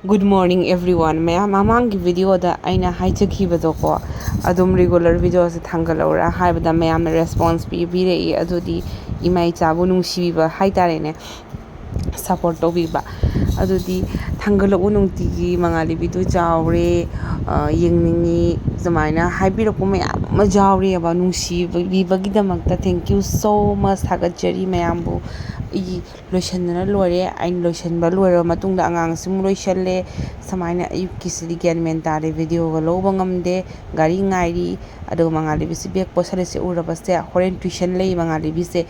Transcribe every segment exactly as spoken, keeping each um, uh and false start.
Good morning everyone. ꯃꯌꯥꯝ, ꯃꯃꯥꯡꯒꯤ videoꯗ ꯑꯩꯅ ꯍꯥꯏꯖꯈꯤꯕꯗꯣꯀꯣ, ꯑꯗꯨꯝ regular videoꯁꯦ ꯊꯥꯡꯒꯠꯂꯛꯎꯔꯥ ꯍꯥꯏꯕꯗ ꯃꯌꯥꯝꯅ response ꯄꯤꯕꯤꯔꯛꯏ꯫ ꯑꯗꯨꯗꯤ ꯏꯃꯥ ꯏꯆꯥꯕꯨ ꯅꯨꯡꯁꯤꯕꯤꯕ ꯍꯥꯏꯇꯥꯔꯦꯅꯦ, support ꯇꯧꯕꯤꯕ꯫ ꯑꯗꯨꯗꯤ ꯊꯥꯡꯒꯠꯂꯛꯎ ꯅꯨꯡꯇꯤꯒꯤ, ꯃꯉꯥꯜꯂꯩꯕꯤꯗꯨ ꯆꯥꯎꯔꯦ, ꯑ, ꯌꯦꯡꯅꯤꯡꯉꯤ, ꯁꯨꯃꯥꯏꯅ ꯍꯥꯏꯕꯤꯔꯛꯄ ꯃꯌꯥꯝ ꯑꯃ ꯌꯥꯎꯔꯤꯑꯕ꯫ ꯅꯨꯡꯁꯤꯕꯤꯕꯒꯤꯗꯃꯛꯇ thank you so much, ꯊꯥꯒꯠꯆꯔꯤ ꯃꯌꯥꯝꯕꯨ꯫ ꯑꯩꯒꯤ ꯂꯣꯏꯁꯟꯗꯅ ꯂꯣꯏꯔꯦ꯫ ꯑꯩꯅ ꯂꯣꯏꯁꯟꯕ ꯂꯣꯏꯔꯕ ꯃꯇꯨꯡꯗ ꯑꯉꯥꯡꯁꯤꯃꯨꯛ ꯂꯣꯏꯁꯜꯂꯦ꯫ ꯁꯨꯃꯥꯏꯅ ꯑꯌꯨꯛꯀꯤꯁꯤꯗꯤ ꯒ꯭ꯌꯥꯟ ꯃꯦꯟ ꯇꯥꯗꯦ, videoꯒ ꯂꯧꯕ ꯉꯝꯗꯦ꯫ ꯒꯥꯔꯤ ꯉꯥꯏꯔꯤ꯫ ꯑꯗꯨꯒ ꯃꯉꯥꯜꯂꯩꯕꯤꯁꯤ bag ꯄꯣꯠꯁꯜꯂꯤꯁꯦ ꯎꯔꯕꯁꯦ, ꯍꯣꯔꯦꯟ tuition ꯂꯩ꯫ ꯃꯉꯥꯜꯂꯩꯕꯤꯁꯦ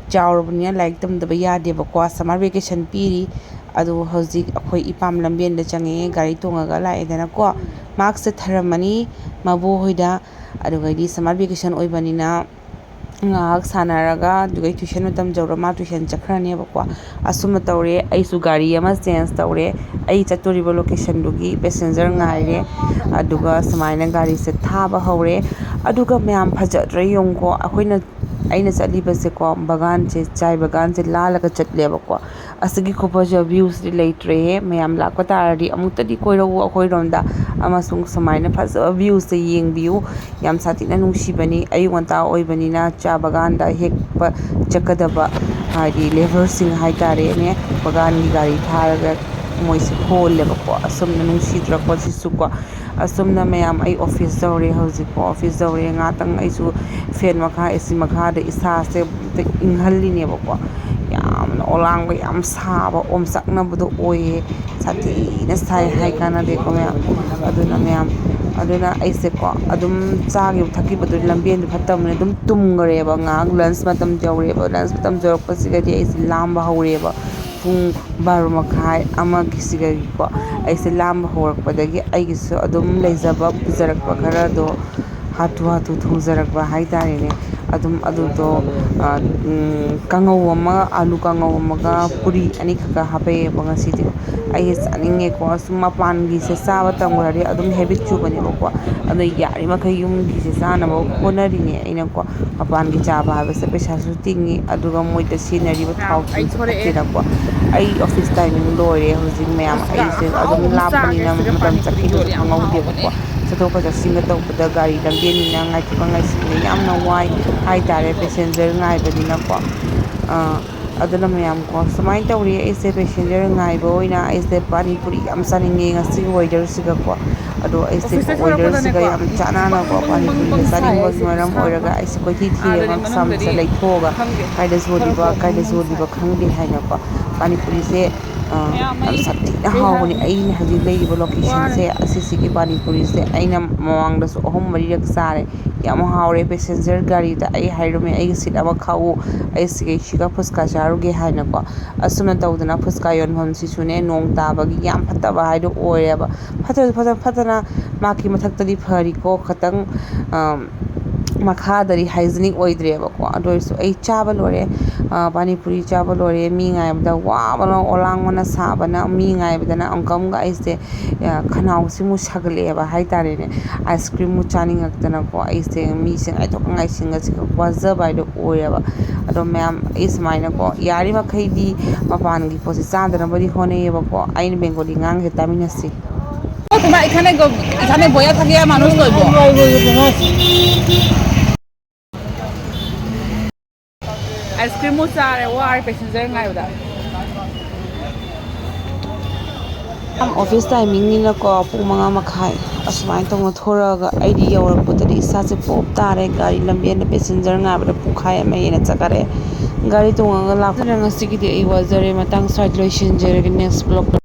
ꯆꯥꯎꯔꯕꯅꯤꯅ ꯂꯥꯏꯔꯤꯛ ꯇꯝꯗꯕ ꯌꯥꯗꯦꯕꯀꯣ꯫ Summer vacation ꯄꯤꯔꯤ꯫ ꯑꯗꯨ ꯍꯧꯖꯤꯛ ꯑꯩꯈꯣꯏ ꯏꯄꯥꯝ ꯂꯝꯕꯦꯟꯗ ꯆꯪꯉꯛꯑꯦ, ꯒꯥꯔꯤ ꯇꯣꯡꯉꯒ ꯂꯥꯛꯑꯦꯗꯅꯀꯣ꯫ Markꯁꯦ ꯊꯔꯝꯃꯅꯤ ꯃꯕꯣꯛ ꯍꯣꯏꯗ꯫ ꯑꯗꯨꯒꯩꯗꯤ summer vacation ꯑꯣꯏꯕꯅꯤꯅ ꯉꯥꯏꯍꯥꯛ ꯁꯥꯟꯅꯔꯒ ꯑꯗꯨꯒꯩ tuition ꯃꯇꯝ ꯌꯧꯔ ꯃꯥ tuition ꯆꯠꯈ꯭ꯔꯅꯦꯕꯀꯣ꯫ ꯑꯁꯨꯝꯅ ꯇꯧꯔꯦ꯫ ꯑꯩꯁꯨ ꯒꯥꯔꯤ ꯑꯃ change ꯇꯧꯔꯦ꯫ ꯑꯩ ꯆꯠꯇꯣꯔꯤꯕ locationꯗꯨꯒꯤ passenger ꯉꯥꯏꯔꯦ꯫ ꯑꯗꯨꯒ ꯁꯨꯃꯥꯏꯅ ꯒꯥꯔꯤꯁꯦ ꯊꯥꯕ ꯍꯧꯔꯦ꯫ ꯑꯗꯨꯒ ꯃꯌꯥꯝ, ꯐꯖꯗ꯭ꯔꯥ ꯌꯦꯡꯉꯨꯀꯣ꯫ ꯑꯩꯈꯣꯏꯅ, ꯑꯩꯅ ꯆꯠꯂꯤꯕꯁꯦꯀꯣ, ꯕꯒꯥꯟꯁꯦ, ꯆꯥꯏ ꯕꯒꯥꯟꯁꯦ ꯂꯥꯜꯂꯒ ꯆꯠꯂꯦꯕꯀꯣ꯫ ꯑꯁꯤꯒꯤ ꯈꯨꯐꯖ viewꯁꯤꯗꯤ ꯂꯩꯇ꯭ꯔꯦꯍꯦ꯫ ꯃꯌꯥꯝ ꯂꯥꯛꯄ ꯇꯥꯔꯗꯤ ꯑꯃꯨꯛꯇꯗꯤ ꯀꯣꯏꯔꯛꯎ ꯑꯩꯈꯣꯏꯔꯣꯝꯗ, ꯑꯃꯁꯨꯡ ꯁꯨꯃꯥꯏꯅ ꯐꯖꯕ viewꯁꯦ ꯌꯦꯡꯕꯤꯌꯨ꯫ ꯌꯥꯝ ꯁꯥꯊꯤꯅ ꯅꯨꯡꯁꯤꯕꯅꯤ꯫ ꯑꯌꯨꯛ ꯉꯟꯇꯥ ꯑꯣꯏꯕꯅꯤꯅ ꯆꯥ ꯕꯒꯥꯟꯗ ꯍꯦꯛꯄ ꯆꯠꯀꯗꯕ, ꯍꯥꯏꯗꯤ labourꯁꯤꯡ ꯍꯥꯏꯇꯥꯔꯦꯅꯦ, ꯕꯒꯥꯟꯒꯤ ꯒꯥꯔꯤ ꯊꯥꯔꯒ ꯃꯣꯏꯁꯦ ꯍꯣꯜꯂꯦꯕꯀꯣ꯫ ꯑꯁꯨꯝꯅ ꯅꯨꯡꯁꯤꯗ꯭ꯔꯀꯣ ꯁꯤꯁꯨꯀꯣ꯫ ꯑꯁꯨꯝꯅ ꯃꯌꯥꯝ, ꯑꯩ office ꯌꯧꯔꯦ ꯍꯧꯖꯤꯛꯀꯣ, office ꯌꯧꯔꯦ꯫ ꯉꯥꯛꯇꯪ ꯑꯩꯁꯨ fan ꯃꯈꯥ, AC ꯃꯈꯥꯗ ꯏꯁꯥꯁꯦ ꯑꯝꯇ ꯏꯪꯍꯜꯂꯤꯅꯦꯕꯀꯣ꯫ ꯌꯥꯝꯅ ꯑꯣꯂꯥꯡꯕ, ꯌꯥꯝ ꯁꯥꯕ, ꯑꯣꯝꯆꯥꯛꯅꯕꯗꯣ ꯑꯣꯏꯌꯦ꯫ ꯁꯥꯊꯤꯅ ꯁꯥꯏ ꯍꯥꯏ ꯀꯥꯟꯅꯗꯦꯀꯣ ꯃꯌꯥꯝ꯫ ꯑꯗꯨꯅ ꯃꯌꯥꯝ, ꯑꯗꯨꯅ ꯑꯩꯁꯦꯀꯣ ꯑꯗꯨꯝ ꯆꯥꯈꯤꯕ ꯊꯛꯈꯤꯕꯗꯨ ꯂꯝꯕꯦꯟꯗꯨ ꯐꯠꯇꯕꯅꯤꯅ ꯑꯗꯨꯝ ꯇꯨꯝꯈ꯭ꯔꯦꯕ꯫ ꯉꯥꯏꯍꯥꯛ lunch ꯃꯇꯝ ꯌꯧꯔꯦꯕ꯫ Lunch ꯃꯇꯝ ꯌꯧꯔꯛꯄꯁꯤꯒꯗꯤ ꯑꯩꯁꯦ ꯂꯥꯝꯕ ꯍꯧꯔꯦꯕ꯫ ꯄꯨꯡ ꯕꯥꯔꯣ ꯃꯈꯥꯏ ꯑꯃꯒꯤꯁꯤꯒꯀꯣ ꯑꯩꯁꯦ ꯂꯥꯝꯕ ꯍꯧꯔꯛꯄꯗꯒꯤ ꯑꯩꯒꯤꯁꯨ ꯑꯗꯨꯝ ꯂꯩꯖꯕ ꯄꯨꯖꯔꯛꯄ ꯈꯔꯗꯣ ꯍꯥꯊꯨ ꯍꯥꯊꯨ ꯊꯣꯡꯖꯔꯛꯄ ꯍꯥꯏꯇꯥꯔꯦꯅꯦ꯫ ꯑꯗꯨꯝ ꯑꯗꯨꯗꯣ, ꯑ, ꯎꯝ, ꯀꯥꯡꯉꯧ ꯑꯃ, ꯑꯥꯂꯨ ꯀꯥꯡꯉꯧ ꯑꯃꯒ ꯄꯨꯔꯤ ꯑꯅꯤꯈꯛꯀ ꯍꯥꯞꯄꯛꯑꯦꯕ ꯉꯁꯤꯗꯤ꯫ ꯑꯩꯁꯦ ꯆꯥꯅꯤꯡꯉꯦꯀꯣ꯫ ꯑꯁꯨꯝ ꯃꯄꯥꯟꯒꯤꯁꯦ ꯆꯥꯕ ꯇꯝꯈ꯭ꯔꯗꯤ ꯑꯗꯨꯝ ꯍꯦꯕꯤꯠ ꯆꯨꯕꯅꯦꯕꯀꯣ꯫ ꯑꯗꯣ ꯌꯥꯔꯤꯃꯈꯩ ꯌꯨꯝꯒꯤꯁꯦ ꯆꯥꯅꯕ ꯍꯣꯠꯅꯔꯤꯅꯦ ꯑꯩꯅꯀꯣ꯫ ꯃꯄꯥꯟꯒꯤ ꯆꯥꯕ ꯍꯥꯏꯕꯁꯦ ꯄꯩꯁꯥꯁꯨ ꯇꯤꯡꯉꯤ, ꯑꯗꯨꯒ ꯃꯣꯏꯗ ꯁꯤꯖꯤꯟꯅꯔꯤꯕ ꯊꯥꯎ ꯑꯩ ꯊꯨꯝꯁꯨ ꯊꯣꯔꯛꯑꯦ꯫ ꯐꯠꯇꯦꯗꯀꯣ꯫ ꯑꯩ ꯑꯣꯐꯤꯁ ꯇꯥꯏꯃꯤꯡ ꯂꯣꯏꯔꯦ ꯍꯧꯖꯤꯛ ꯃꯌꯥꯝ꯫ ꯑꯁ, ꯑꯩꯁꯦ ꯑꯍꯥꯎꯕ ꯑꯗꯨꯝ ꯑꯃ ꯂꯥꯞꯄꯅꯤꯅ ꯆꯥꯒꯦ꯫ ꯁꯤꯗ ꯃꯇꯝ ꯄꯥꯅꯤꯄꯨꯔꯤ ꯆꯠꯈꯤꯕꯁꯨ ꯌꯣꯜꯂꯦ, ꯌꯥꯝ ꯈꯪꯍꯧꯗꯦꯕꯀꯣ꯫ ꯍꯥꯎꯕꯅꯦ꯫ ꯆꯠꯊꯣꯛꯀ ꯆꯠꯁꯤꯟꯒ ꯇꯧꯕꯗ ꯒꯥꯔꯤ ꯂꯝꯕꯦꯟꯅꯤꯅ ꯉꯥꯏꯊꯣꯛꯀ ꯉꯥꯏꯁꯤꯟꯒ ꯌꯥꯝꯅ ꯋꯥꯏ ꯍꯥꯏꯇꯥꯔꯦ, ꯄꯦꯁꯦꯟꯖꯔ ꯉꯥꯏꯕꯅꯤꯅꯀꯣ꯫ ꯑ, ꯑꯗꯨꯅ ꯃꯌꯥꯝ ꯀꯣ, ꯁꯨꯃꯥꯏꯅ ꯇꯧꯔꯤ꯫ ꯑꯩꯁꯦ ꯄꯦꯁꯦꯟꯖꯔ ꯉꯥꯏꯕ ꯑꯣꯏꯅ ꯑꯩꯁꯦ ꯄꯥꯅꯤꯄꯨꯔꯤ ꯌꯥꯝ ꯆꯥꯅꯤꯡꯉꯦ ꯉꯁꯤꯒꯤ ꯋꯦꯗꯔꯁꯤꯒꯀꯣ꯫ ꯑꯗꯣ ꯑꯩꯁꯦ ꯑꯣꯐꯤꯁꯇ ꯋꯦꯗꯔꯁꯤꯒ ꯊꯣꯔꯛꯄꯗꯅꯦꯀꯣ, ꯌꯥꯝ ꯆꯥꯟꯅꯅꯀꯣ, ꯕꯪ ꯕꯪ ꯄꯥꯅꯤꯄꯨꯔꯤꯒ ꯕꯪ ꯁꯥꯏ ꯆꯥꯅꯤꯡꯕꯒꯤ ꯑꯩꯁꯦ ꯃꯔꯝ ꯏꯁꯥ꯫ ꯑꯣꯏꯔꯒ ꯑꯩꯁꯦ ꯀꯣꯏꯊꯤ ꯑꯥꯗꯗꯤ ꯊꯤꯔꯒ ꯃꯅꯨꯡꯗꯗꯤ ꯁꯥꯃꯨꯁꯦ ꯂꯩꯊꯣꯛꯑꯒ ꯈꯪꯗꯦ, ꯀꯥꯏꯗ ꯊꯣꯔꯛꯄ ꯌꯣꯜꯂꯤꯕ, ꯕꯪ ꯀꯥꯏꯗ ꯕꯪ ꯌꯣꯜꯂꯤꯕ ꯁꯥꯏ꯫ ꯈꯪꯗꯦ ꯍꯥꯏꯅꯀꯣ꯫ ꯄꯥꯅꯤꯄꯨꯔꯤꯁꯦ, ꯑ, ꯃꯌꯥꯝ ꯌꯥꯝ ꯑꯩ ꯁꯥꯊꯤꯅ ꯀꯩ ꯍꯥꯎꯕꯅꯦ꯫ ꯍꯥꯏꯔꯨꯅꯤ? ꯑꯩꯅ ꯍꯧꯖꯤꯛ ꯂꯩꯔꯤꯕ ꯋꯥꯔꯦ꯫ ꯂꯣꯀꯦꯁꯟꯁꯦ ꯑꯁꯤꯁꯤꯒꯤ ꯄꯥꯅꯤꯄꯨꯔꯤꯁꯦ ꯑꯩꯅ ꯃꯃꯥꯡꯗꯁꯨ ꯑꯍꯨꯝ ꯃꯔꯤꯔꯛ ꯆꯥꯔꯦ꯫ ꯌꯥꯝ ꯍꯥꯎꯔꯦ꯫ ꯄꯦꯁꯦꯟꯖꯔ ꯒꯥꯔꯤꯗ ꯑꯩ ꯍꯥꯏꯔꯝꯃꯦ, "ꯑꯩꯒꯤ ꯁꯤꯠ ꯑꯃ ꯈꯥꯛꯎ, ꯑꯩ ꯁꯤꯒꯩꯁꯤꯒ ꯐꯨꯁꯀꯥ ꯆꯥꯔꯨꯒꯦ" ꯍꯥꯏꯅꯀꯣ꯫ ꯑꯁꯨꯝꯅ ꯇꯧꯗꯅ ꯐꯨꯁꯀꯥ ꯌꯣꯟꯐꯝꯁꯤꯁꯨꯅꯦ, ꯅꯣꯡ ꯇꯥꯕꯒꯤ ꯌꯥꯝ ꯐꯠꯇꯕ ꯍꯥꯏꯗꯣ ꯑꯣꯏꯔꯦꯕ꯫ ꯐꯠꯇ-, ꯐꯠꯇ-, ꯐꯠꯇꯅ ꯃꯥꯒꯤ ꯃꯊꯛꯇꯗꯤ ꯐꯔꯤꯀꯣ, ꯈꯇꯪ, ꯑꯝ, ꯃꯈꯥꯗꯗꯤ ꯍꯥꯏꯖꯤꯅꯤꯛ ꯑꯣꯏꯗ꯭ꯔꯦꯕꯀꯣ꯫ ꯑꯗꯨ ꯑꯣꯏꯔꯁꯨ ꯑꯩ ꯆꯥꯕ ꯂꯣꯏꯔꯦ꯫ ꯑ, ꯄꯥꯅꯤꯄꯨꯔꯤ ꯆꯥꯕ ꯂꯣꯏꯔꯦ꯫ ꯃꯤ ꯉꯥꯏꯕꯗ ꯋꯥꯕꯅ, ꯑꯣꯂꯥꯡꯕꯅ ꯁꯥꯕꯅ, ꯃꯤ ꯉꯥꯏꯕꯗꯅ ꯑꯃꯨꯛꯀ ꯑꯃꯨꯛꯀ ꯑꯩꯁꯦ, ꯑ, ꯈꯅꯥꯎꯁꯤꯃꯨꯛ ꯁꯥꯒꯠꯂꯛꯑꯦꯕ ꯍꯥꯏꯇꯥꯔꯦꯅꯦ꯫ ꯑꯥꯏꯁ ꯀ꯭ꯔꯤꯝꯃꯨꯛ ꯆꯥꯅꯤꯡꯉꯛꯇꯅꯀꯣ꯫ ꯑꯩꯁꯦ ꯃꯤꯁꯦ ꯉꯥꯏꯊꯣꯛꯀ ꯉꯥꯏꯁꯤꯟꯒꯁꯤꯒ ꯋꯥꯖꯕ ꯍꯥꯏꯗꯣ ꯑꯣꯏꯌꯦꯕ꯫ ꯑꯗꯣ ꯃꯌꯥꯝ, ꯑꯩ ꯁꯨꯃꯥꯏꯅꯀꯣ, ꯌꯥꯔꯤꯃꯈꯩꯗꯤ ꯃꯄꯥꯟꯒꯤ ꯄꯣꯠꯁꯦ ꯆꯥꯗꯅꯕꯗꯤ ꯍꯣꯠꯅꯩꯌꯦꯕꯀꯣ꯫ ꯑꯩꯅ ꯕꯦꯡꯒꯣꯂꯤ ꯉꯥꯡꯉꯤꯁꯦ ꯇꯥꯃꯤꯟꯅꯁꯤ꯫ ꯀꯃꯥꯏ ꯏꯈꯥꯅꯦ ꯒꯣ-, ꯏꯈꯥꯅꯦ ꯕꯣꯌꯥ ꯊꯥꯒꯦ ꯃꯥꯅꯨꯁ ꯂꯣꯏꯕꯣ? ꯑꯥꯏꯁ ꯀ꯭ꯔꯤꯝꯃꯨꯛ ꯆꯥꯔꯦ, ꯋꯥꯔꯦ ꯄꯦꯁꯦꯟꯖꯔ ꯉꯥꯏꯕꯗ꯫ ꯑꯣꯐꯤꯁ ꯇꯥꯏꯃꯤꯡꯅꯤꯅꯀꯣ, ꯄꯨꯡ ꯃꯉꯥ ꯃꯈꯥꯏ ꯑꯁꯨꯃꯥꯏꯅ ꯇꯧꯅ ꯊꯣꯔꯛꯑꯒ ꯑꯩꯗꯤ ꯌꯧꯔꯛꯄꯗꯗꯤ ꯏꯁꯥꯁꯦ ꯄꯣꯞ ꯇꯥꯔꯦ꯫ ꯒꯥꯔꯤ ꯂꯝꯕꯦꯟꯗ ꯄꯦꯁꯦꯟꯖꯔ ꯉꯥꯏꯕꯗ ꯄꯨꯡꯈꯥꯏ ꯑꯃ ꯍꯦꯟꯅ ꯆꯠꯈꯔꯦ꯫ ꯒꯥꯔꯤ ꯇꯣꯡꯉꯒ ꯂꯥꯛꯄꯅ ꯉꯁꯤꯒꯤꯗꯤ ꯑꯩ ꯋꯥꯖꯔꯦ꯫ ꯃꯇꯥꯡ ꯁ꯭ꯋꯥꯏꯗ ꯂꯣꯏꯁꯤꯟꯖꯔꯒꯦ꯫ Next vlog